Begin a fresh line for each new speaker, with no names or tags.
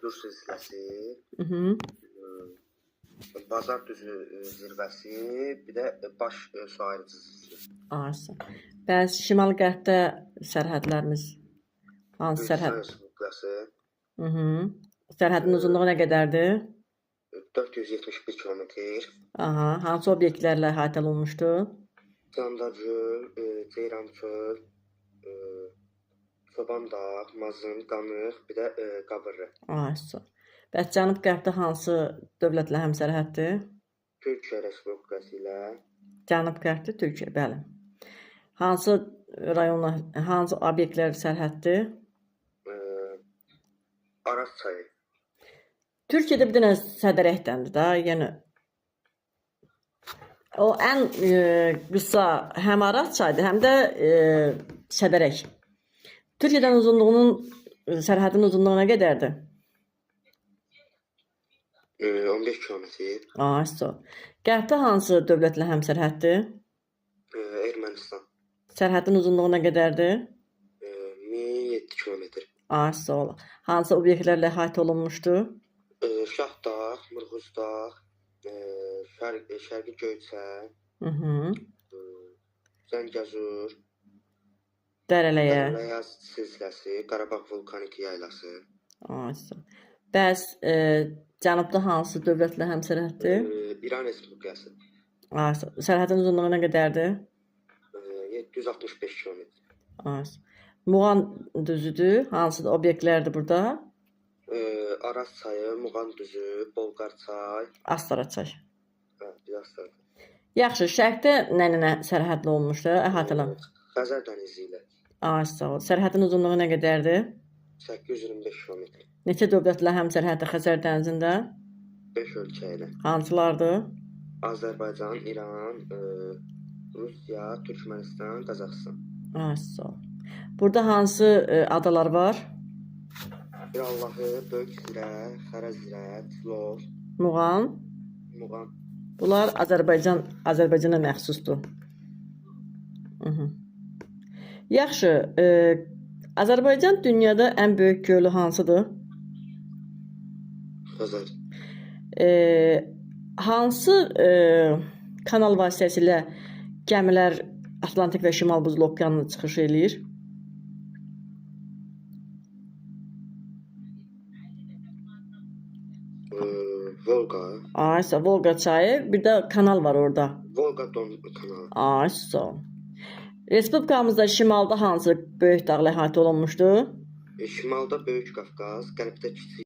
Dur silsiləsi,
Mhm.
Bazar düzü zirvəsi, bir də baş su ayırıcısı.
Aysa. Bəs şimal-qərbdə sərhədlərimiz hansı
Gürcüstan
sərhəd?
Respublikası
Mhm. Sərhədin uzunluğu nə qədərdir?
471 kilometr.
Aha, hansı obyektlərlə əhatə olunmuşdu?
Candacöl, Ceyrançöl, Çoban Dağ, Mazın, Qanıq, bir də Qabırlı.
Aysa. Bəs cənub-qərbdə hansı dövlətlə həmsərhəddir?
Türkiyə Respublikası ilə
Cənub-qərbdə Türkiyə, bəli. Hansı rayonla, hansı obyektlər sərhəddir?
Araz çayı.
Türkiyədə bir dənə Sədərəkdəndir da, yəni o ən qısa həm Araz çayıdır, həm də Sədərək. Türkiyədən uzunluğunun sərhədin uzunluğu nə qədərdir?
15 kilometr.
Ay, sağ ol. Qərbdə hansı dövlətlə həmsərhəddir?
Ermənistan.
Sərhədin uzunluğu nə qədərdir?
1007 kilometr.
Ay, sağ ol. Hansı obyektlərlə əhatə olunmuşdu?
Şah Dağ, Mırğuz Dağ, Şərqi Göyçay, Zəngəzur,
Dərələyə.
Dərələyaz silsiləsi, Qarabağ vulkanik yaylası.
Ay, sağ ol. Bəs cənubda hansı dövlətlə həmsərhəddir?
İran Respublikası.
Ay, sağ ol. Sərhədin uzunluğu nə qədərdir?
765 kilometr.
Ay, sağ ol. Muğan düzüdür. Hansı obyektlərdir burada?
Araz çayı, Muğan düzü, Bolqar çay,
Astara çay.
hə, bir Astara.
Yaxşı, şərqdə nə nə sərhədli olmuşdu? Əhatəli.
Xəzər dənizi ilə
Ay, sağ ol. Sərhədin uzunluğu nə qədərdir?
825 kilometr.
Neçə dövlətlə həmsərhəddir Xəzər dənizində?
5 ölkə ilə.
Hansılardır?
Azərbaycan, İran, Rusiya, Türkmənistan, Qazaxıstan.
Ay, sağ ol. Burada hansı adalar var?
Bir Allahı, Böyük Zirə, Xərəz Zirə, Tilov,
Muğan.
Muğan.
Bunlar Azərbaycana məxsusdur. Mhm. Yaxşı, Azərbaycan dünyada ən böyük gölü hansıdır?
Xəzər.
Hansı kanal vasitəsilə gəmilər Atlantik və Şimal Buzlu okeanına çıxış eləyir?
Volqa,
Ay, sağ ol. Volqa çayı, bir də kanal var orada.
Volqa Don kanalı.
Ay, sağ ol. Respublikamızda şimalda hansı böyük dağla əhatə olunmuşdu?
Şimalda Böyük Qafqaz, qərbdə Kiçik